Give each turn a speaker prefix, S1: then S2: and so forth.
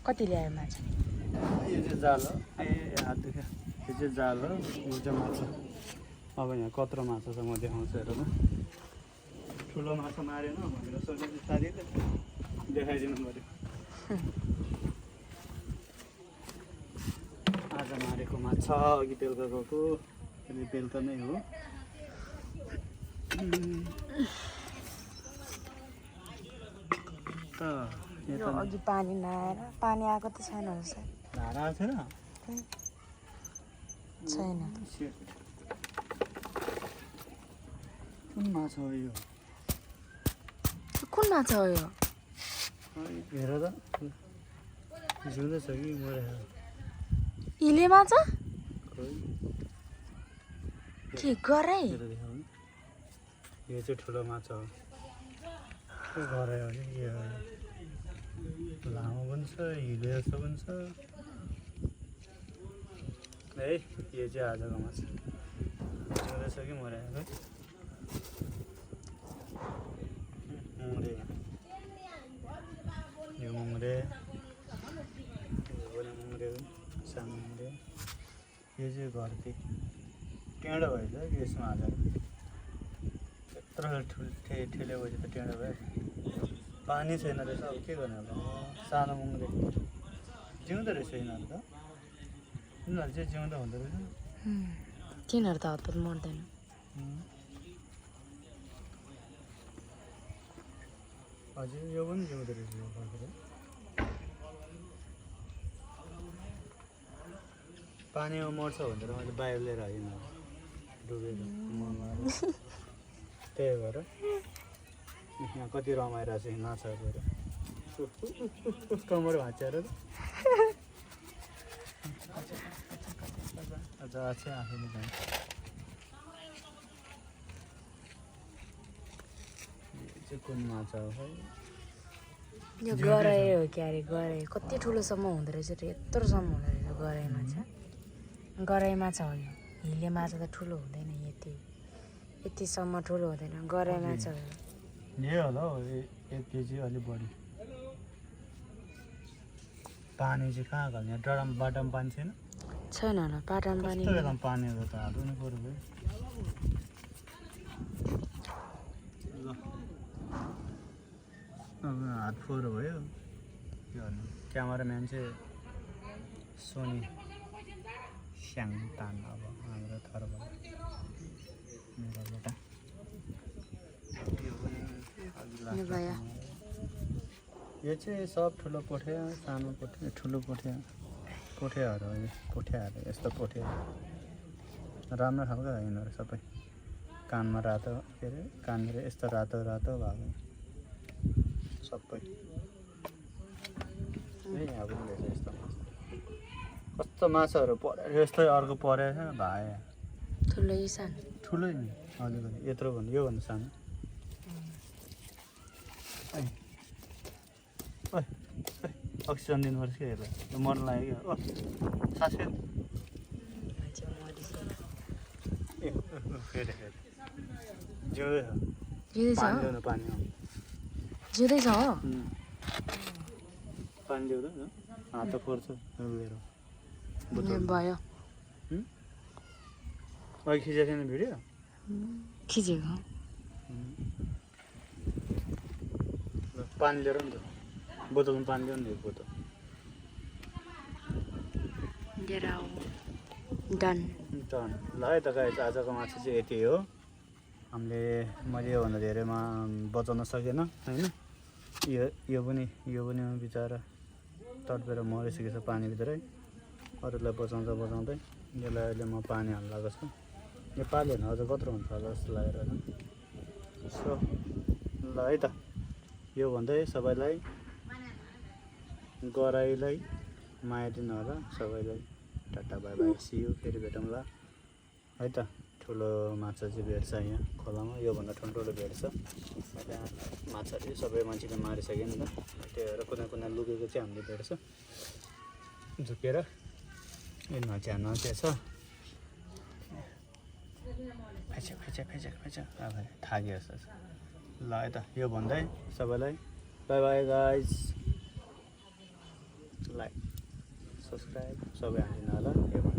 S1: कति ल्यायो माछा
S2: यो चाहिँ जाल हो ए हात दुख्यो यो चाहिँ जाल हो यो चाहिँ माछा अब यहाँ कत्रो माछा छ म देखाउँछु हेर न ठुलो माछा मारेन भनेर सोचेको साथीले देखाइदिनु पऱ्यो आज मारेको माछा अघि बेलुका गएको अहिले बेलुका नै हो
S1: यो अघि पानी नआएर पानी आएको त छैन रहेछ
S2: धारा छैन
S1: छैन
S2: कुन माछा हो यो
S1: कुन माछा हो यो
S2: हेर त जिउँदै छ कि मरेर
S1: इले माछा के गराइ
S2: यो चाहिँ ठुलो माछा हो गराइ हो कि के हो लामो पनि छ हिले जस्तो पनि छ है यो चाहिँ आजको माछा जिउँदै छ कि मरेको मुङ्रे यो मुङ्रे मुङ्रे सानो मुङ्रे यो चाहिँ घरती टेँडो भएछ कि यसमा हालेर त्यत्रो ठेलेपछि त टेँडो भयो पानी छैन रहेछ अब के गर्ने होला सानो मुङ्रे जिउँदो रहेछ यिनीहरू त यिनीहरू चाहिँ जिउँदो हुँदो रहेछ
S1: तिनीहरू त हतपत मर्दैन
S2: हजुर यो पनि जिउँदो रहेछ यो फर्केर पानीमा मर्छ भनेर मैले बाहिर लिएर आएँ डुबेर त्यही भएर यहाँ कति रमाइरहेको छ नाचहरू कमर भाँच्याएर अझ चाहिँ आफैले जान्छ चाहिँ कुन माछा हो
S1: यो गराइ हो कि अरे गराइ कति ठुलोसम्म हुँदो रहेछ यत्रोसम्म हुँदो रहेछ गराइ माछा गराइ माछा हो यो हिले माछा त ठुलो हुँदैन यतिसम्म ठुलो हुँदैन गराइ माछा हो
S2: यही होला हौ 1 केजी अलिक बढी पानी चाहिँ कहाँ घाल्ने ड्रम बाटोमा पानी छैन
S1: छैन होला पाटामा पानी
S2: पानीहरू त हाल्नु पऱ्यो भाइ अब हात फोहोर भयो के भन्नु क्यामेराम्यान चाहिँ सोनी स्याङतान अब हाम्रो थरबाट मेरोबाट यो चाहिँ सब ठुलो पोठिया सानो पोठिया ठुलो पोठियाहरू हो यो पोठियाहरू यस्तो पोठिया राम्रो खालको यिनीहरू सबै कानमा रातो के अरे कानतिर यस्तो रातो रातो भएको सबै यहाँ पनि रहेछ यस्तो माछा कस्तो माछाहरू परेर यस्तै अर्को परेछ भाइ
S1: ठुलै सानो
S2: ठुलै नि अलिकति यत्रो भन्दा योभन्दा सानो अक्सिजन दिनुपर्छ कि यसलाई यो मर्न लाग्यो क्या सास फेरि जिउँदैछ पानी
S1: जिउँदैछ हो
S2: पानी ल्याउँदा हात फोर्छ लिएर
S1: भयो
S2: अघि खिचेको थिएन भिडियो
S1: खिचेको
S2: पानी लिएर नि त बोतलमा पानी ल्याउनु नि बोतल
S1: डन
S2: टन ल है त गाइस आजको माछा चाहिँ यति हो हामीले मैले योभन्दा धेरैमा बचाउन सकेन होइन यो पनि बिचरा तडपेर मरिसकेको छ पानीभित्रै अरूलाई बचाउँदै यसलाई अहिले म पानी हाल्न लगाएको छु यो पाल्यो भने अझ कत्रो हुन्छ होला जस्तो लागेर सो ल है त यो भन्दै सबैलाई गराइलाई माया दिनु होला सबैलाई टाटा बाई बाई सी यू फेरि भेटौँला है त ठुलो माछा चाहिँ भेट्छ यहाँ खोलामा योभन्दा ठुल्ठुलो भेट्छ त्यहाँ माछा चाहिँ सबै मान्छेले मारिसक्यो नि त त्यही भएर कुना लुकेको चाहिँ हामीले भेट्छ झुकेर यो नच्या छ फेच अब थाक्यो जस्तो छ ल है त यो भन्दै सबैलाई by by guys like subscribe सबै हालिदिनु होला यो